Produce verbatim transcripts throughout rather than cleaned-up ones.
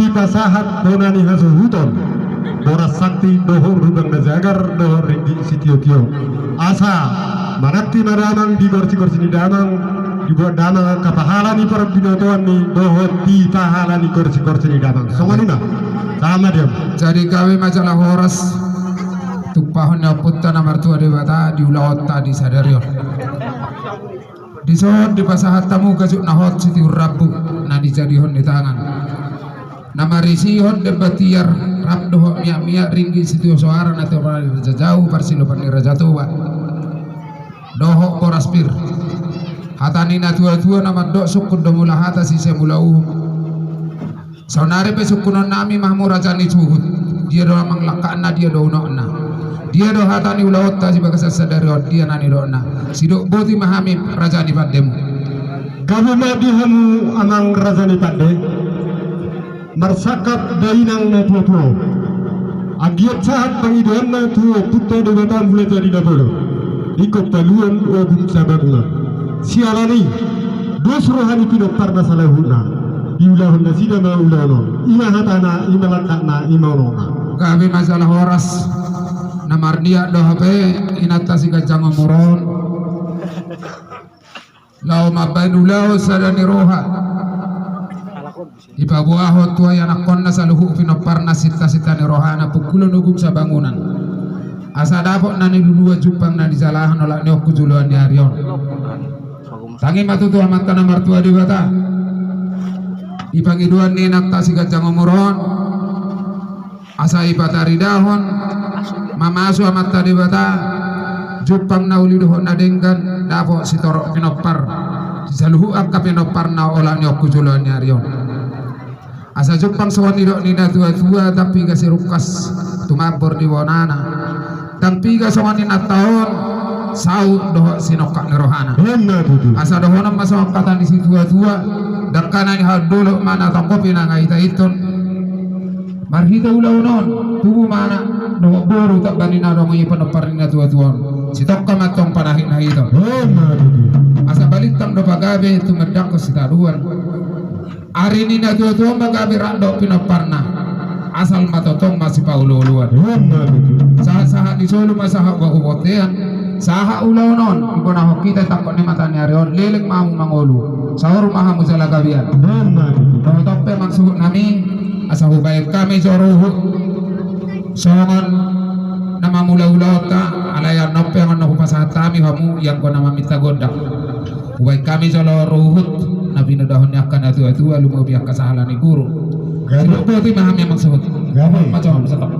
Dipasahat bona ni hasuhuton, boras sakti dohot rubang na jagar dohot ringgit sitio-tio. Asa mananti ma damang di gorsi-gorsi ni damang, dibuat damang angka pahala ni parbinotoan ni dohot di pahala ni gorsi-gorsi ni damang. Songon i ma. Sama dia. Jadi gabe ma jala horas, tumpahon ni ompunta na martua Debata di ulaonta di sadari on. Dison dipasahat hamu gajut na hot sitiur rambu na nijadihon ni tangan. Na marisihon demban tiar rap dohot miak-miak ringgit sitio soara na torang di Raja Jau parsilopan ni Raja Toba. Dohot boras pir. Hata ni na tua-tua na mandok sungkun do mula hata sise mula uhum. Saonari pe sungkunon nami ma hamu raja ni suhut, dia do amang langkatna, dia do unokna, dia do hata ni ulaonta di bagasan sadari on, dia na nidokna. Sidok boti ma hami raja ni pandemu. Gabe ma di hamu amang raja ni pande. Marsangkap dainang na tua-tua. Anggiat sahat pangidoanna tu ompunta Debata Mulajadi Napolo. Ingkon paluan ogung sabangunan. Siala ni i, dos roha ni pinomparna saluhutna. Diulahon nasida ma ulaon on. I ma hatana, i ma langkatna, i ma unokna. Gabe ma jala horas. Na marniat do hape inanta si ganjang umur on. Laho mambahen ulaon sada ni roha. Dipaboahon tu ianakhonna saluhut pinomparna sinta-sinta ni rohana pungkulon ogung sabangunan. Asa dapot na niluluan jumpang na nijalahan olat ni on tu joloan ni ari on. Tangi ma tutu amanta na martua Debata. Di pangidoan ni inanta si ganjang umur on. Asa ipataridahon mamasu amanta Debata jumpang na uli dohot na denggan dapot sitorop pinompar di saluhut angka pinomparna olat ni on tu joloan ni ari on. Asa jumpang songon nidok ni na tua-tua, ndang piga sirungkas tumambor di bonana, ndang piga songon inanta on saut dohot sinongkak ni rohana. Asa dohonon ma songon hata ni situa-tua, dangka na nihaut dolok ma na tonggo pinangitai tong. Marhite ulaon on tubu ma anak dohot boru tamba ni na adong i pinompar ni na tua-tua on. Sitongka ma tong panahit-nahiton. Asa balintang do pagabe tumundalhon sitadoan. Ari ni na tua-tua on ma gabe rap dohot pinomparna. Asal ma tongtong masipaolo-oloan. Sahat-sahat ni solu ma sahat bahu bontean. Sahat ulaon on diboanhon hita tangkok ni mata ni ari on, leleng ma hamu mangolu. Saur ma hamu jala gabean. Dohot on pe amang suhut nami, asa hubahen hami jo ruhut songon na mamula ulaonta, alai annon pe anggo na hupasahat hami hamu ianggo na maminta gondang. Hubahen hami jolo ruhut na pinodahon ni angka na tua-tua, lumobi angka sahala ni guru. Gabe. Boti ma hami amang suhut. Gabe. Macam apa setok.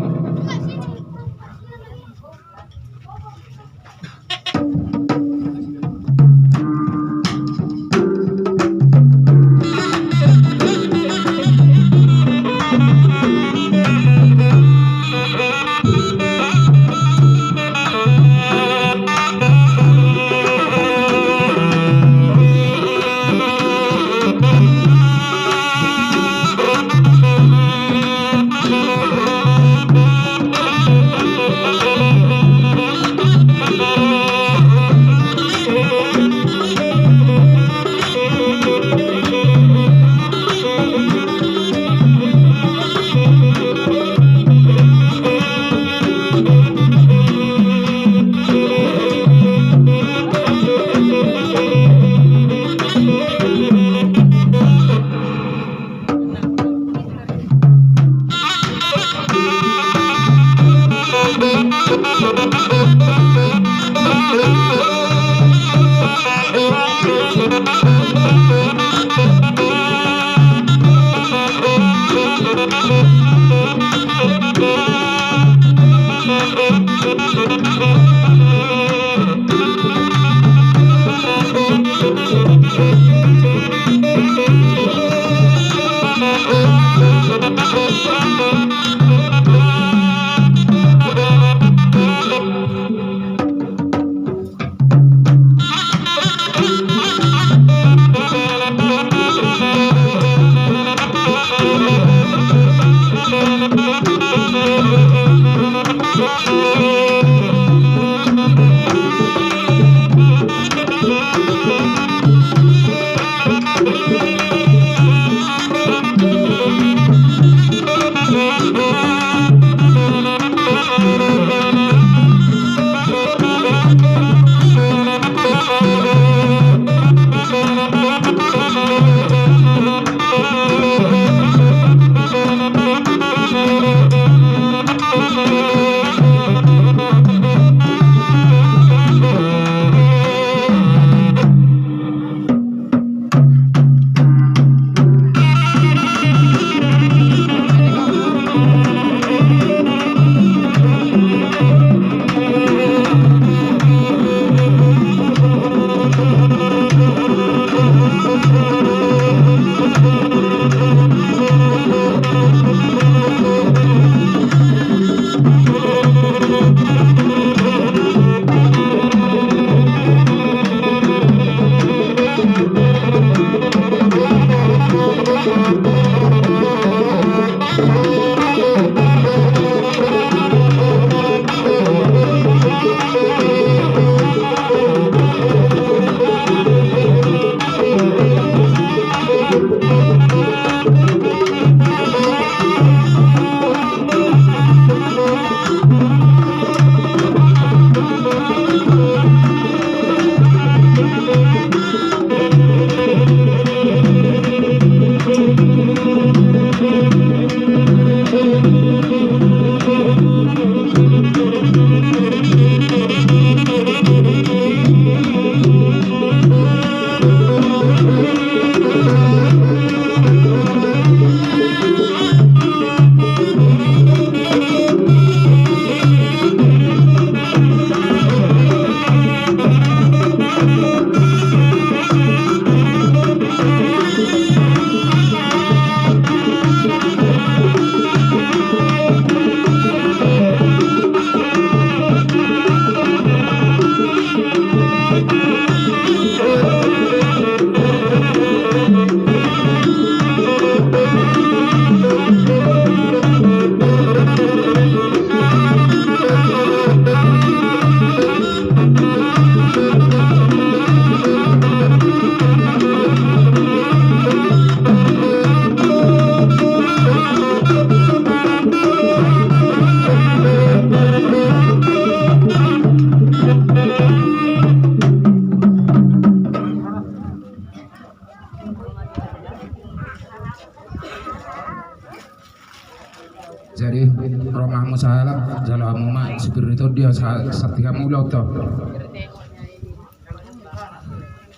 Jadi, ro ma hamu sahalak, jalo hamu ma sipir ni tondi, sa-, santi hamu ulaon on.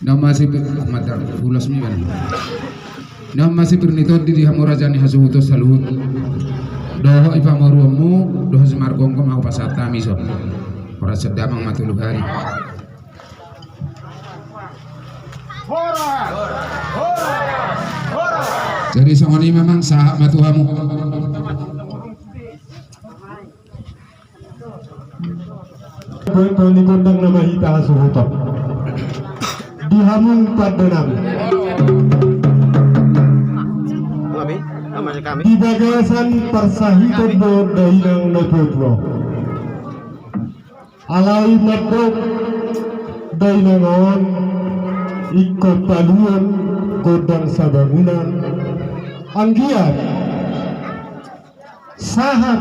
Nama sipir, mata, ulos mi bani. Nama sipir ni tondi di hamu raja ni hasuhuton saluhut. Dohot i pamoruonmu, dohot simargomgom ahu pasahat hami son. Horas sian damang ma tolu hali. Jadi songon i ma amang, sahat ma tu hamu. Boto ni gondang nama hita hasuhuton. Di hamu pande nami. Di bagasan parsahiton do dainang na tuatua. Alai mandok dainang on ingkon paluon gondang sabangunan. Anggiat sahat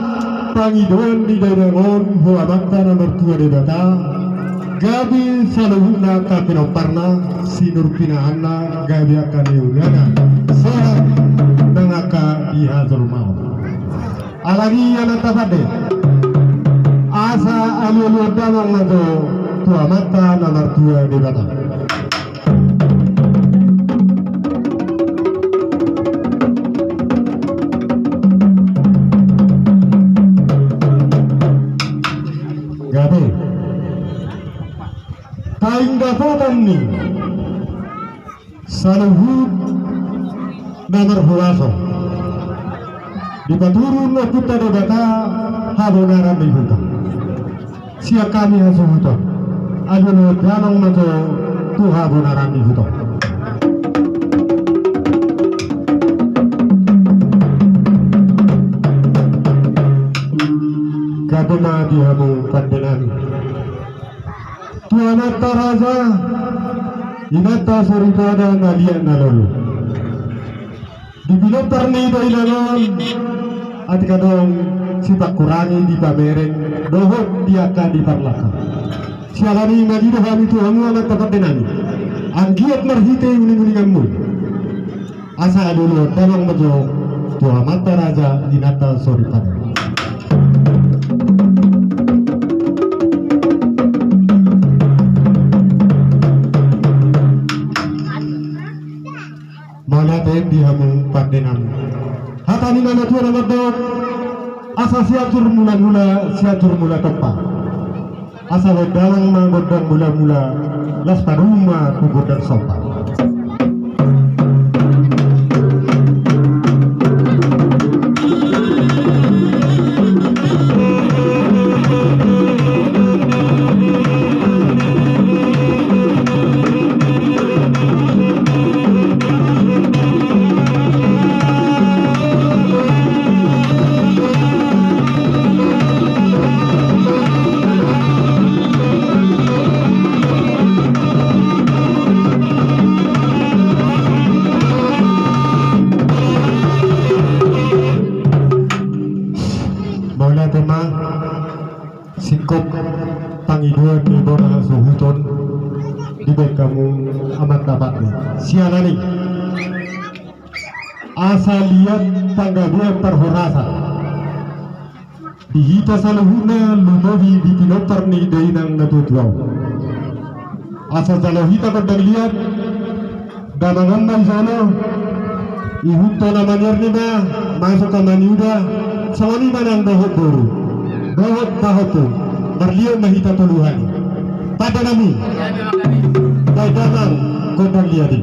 pangidoan ni dainang on tu Amanta na martua Debata, gabe saluhutna angka pinomparna, sinur pinahanna, gabe angka na niulana, sehat nang angka di hajolmaon. Alani i amanta pande, asa alualuhon damang ma jo tu Amanta na martua Debata. Gabe. Painggapotan ni saluhut na marhuaso. Dipatudu Ompunta Debata habonaran ni huta. Sian hami hasuhuton, alualuhon damang ma jo tu habonaran ni huta. Gabe ma di hamu pande nami. Tu amanta raja, inanta soripada na liat na lolo. Di pinompar ni dainang on, atik adong sipangkurangi di pamereng dohot di angka di parlangka. Siala ni i mangido hami tu hamu amanta pande nami, anggiat marhite uninguninganmu, asa alualuhon damang ma jo tu amanta raja, inanta soripada. Mauliate di hamu pande nami. Hata ni na matua na mandok, asa Sianjur Mulamula, Sianjur Mula Tompa. Asa gondang ma gondang mulamula, laos padomu ma tu gondang somba. Mauliate ma. Singkop pangidoan ni bona hasuhuton dibaen hamu amanta pande. Siala ni i, asa liat panggabean parhorasan di hita saluhutna, lumobi di pinompar ni dainang na tuatua on. Asa jalo hita gondang liat, damang on ma i jolo, ihuthon na maniar ni ma, masuk ma niuda, songon i ma nang dohot boru, dohot pahompu, marliat ma hita tolu hali. Pande nami, baen damang gondang liat i.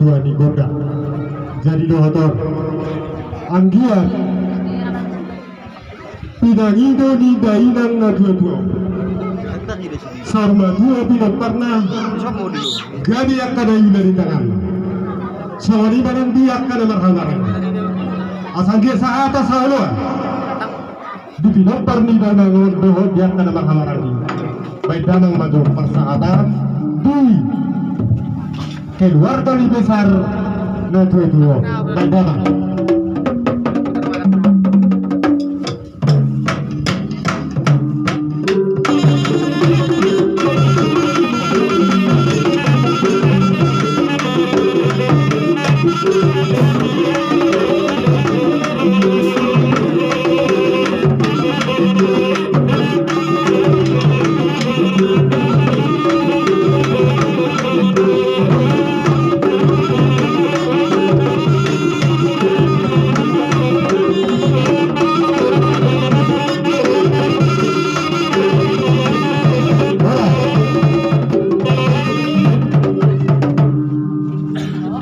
Tua ni gondang. Jadi dohot on, anggiat pinangido ni dainang na tuatua on, saur matua pinomparna, gabe angka na iula di tanganna. Songon i ma nang di angka na marhahamaranggi. Asa anggiat sahata saoloan di pinompar ni dainang on dohot di angka na marhahamaranggi. Baen damang ma jo parsahatan di keluarga ni besar na tuatua on. Baen damang.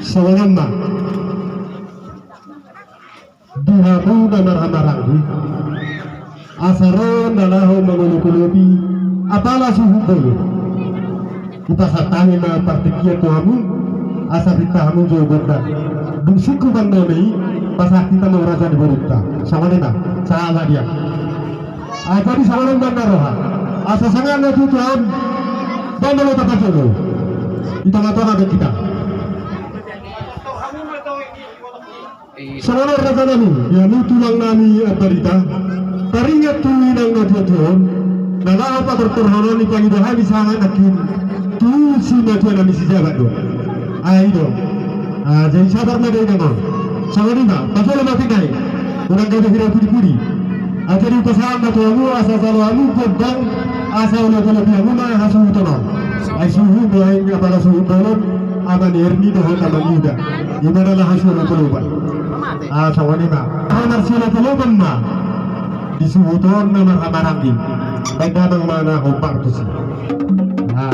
Songon on ma di hamu na marhahamaranggi, asa ro na laho mangolopolopi apala suhut bolon. Hupasahat hami ma partingkian tu hamu, asa pinta hamu jo gondang. Dung singkop annon i, pasahat hita ma tu raja ni borunta. Songon i ma, sahat ma dia. Ah, jadi songon on ma na roha. Asa sangap na tutu on, baen ma molo tapajolo. Di tongatonga baen hita. Songon on raja nami, di hamu tulang nami Ambarita, taringot tu inang na tuatua on, na laho patortorhon on, dipangido hami sahat nangkin tu simatua nami Sijabat do. Ai do. Ah, jadi sabar ma dainang on. Songon i ma, pajolo ma pinai. Unang gabe hira pudipudi. Ah, jadi hupasahat ma tu hamu, asa jalo hamu gondang, asa olopolopi hamu ma hasuhuton on. Ai suhut do, ai apala suhut bolon, Ama ni Erni dohot Ama ni Yuda. Ima na laho siolopolopan. Ah, songon i ma. Asa marsiolopolopan ma di suhut on na marhahamaranggi. Baen damang ma na hombar tusi. Ah.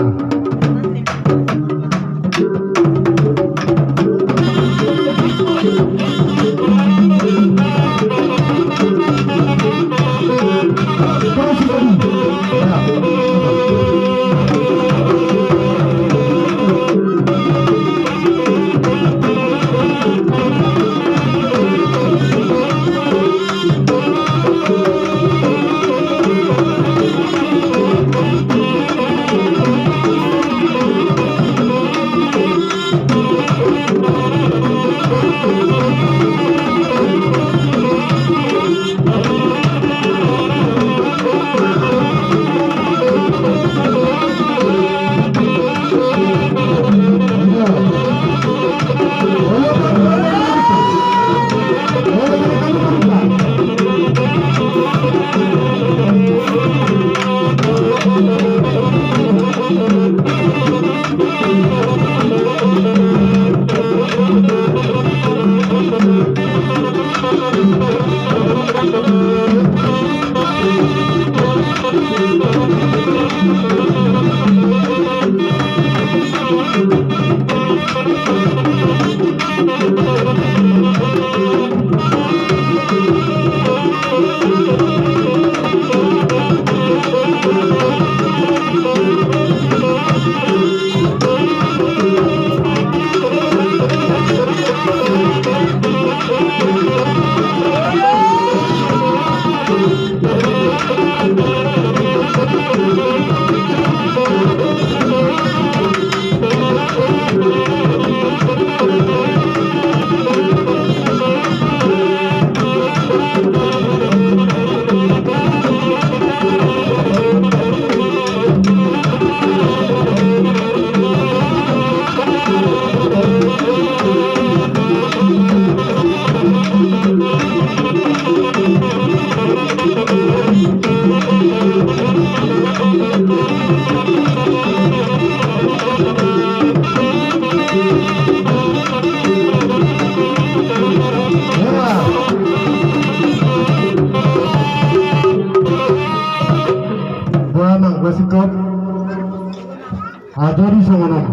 Boha ma, masingkop. Ah, jadi songon on.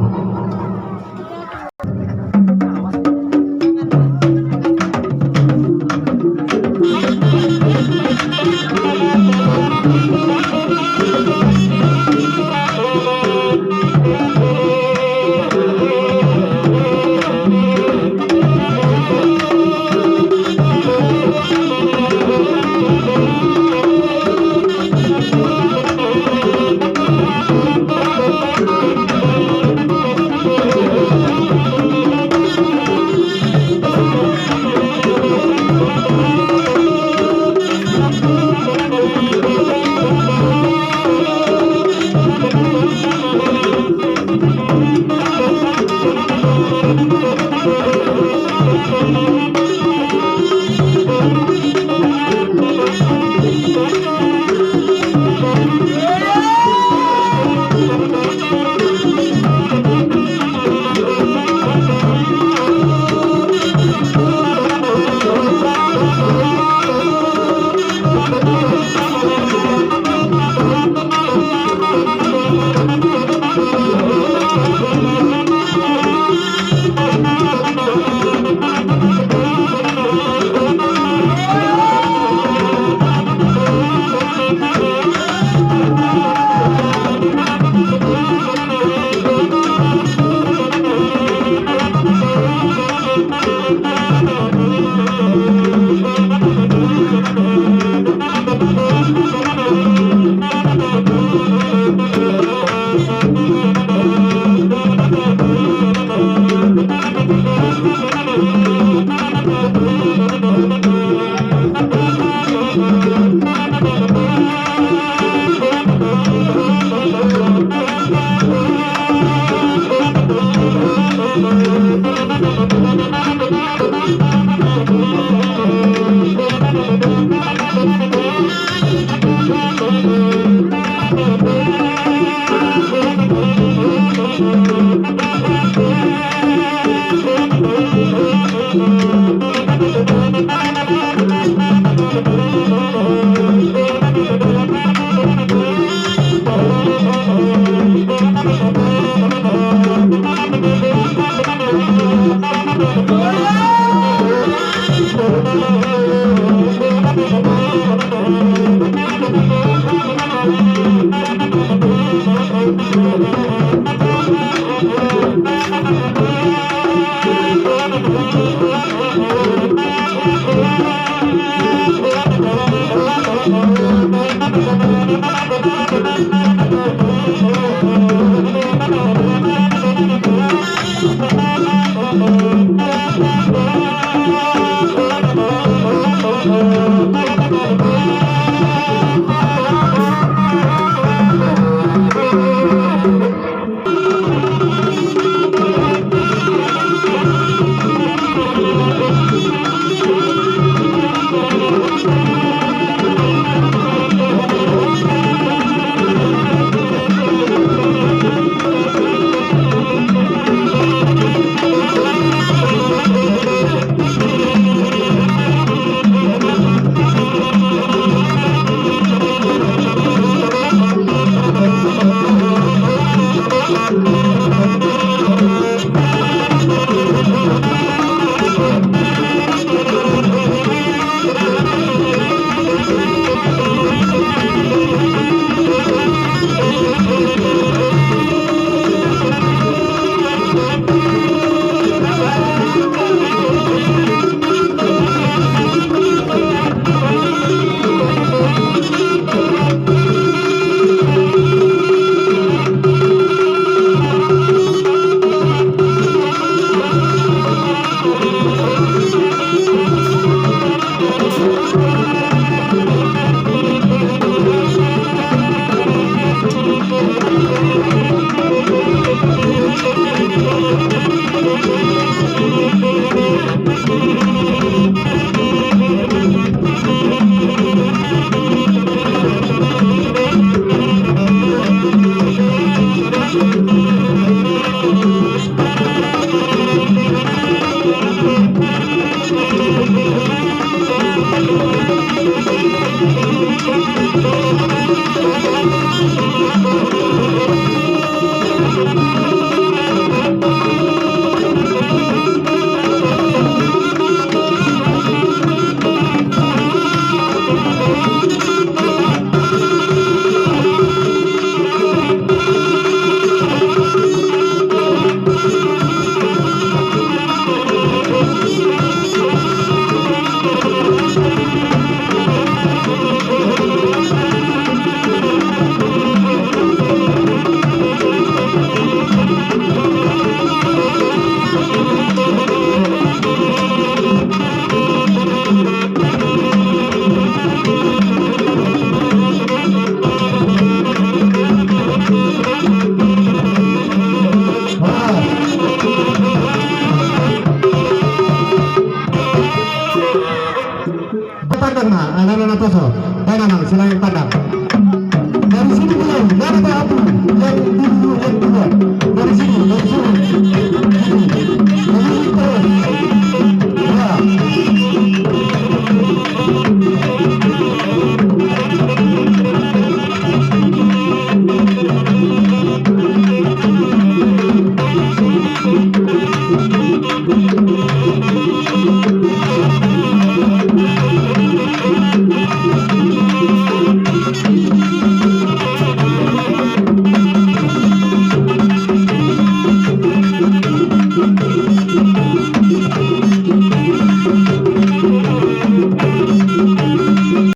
Pandang ma, ala na poso. Baen ma, silakan pandang. Dari sini mulai, dari tahapu, yang dulu, yang duluan. Dari sini, dari sini.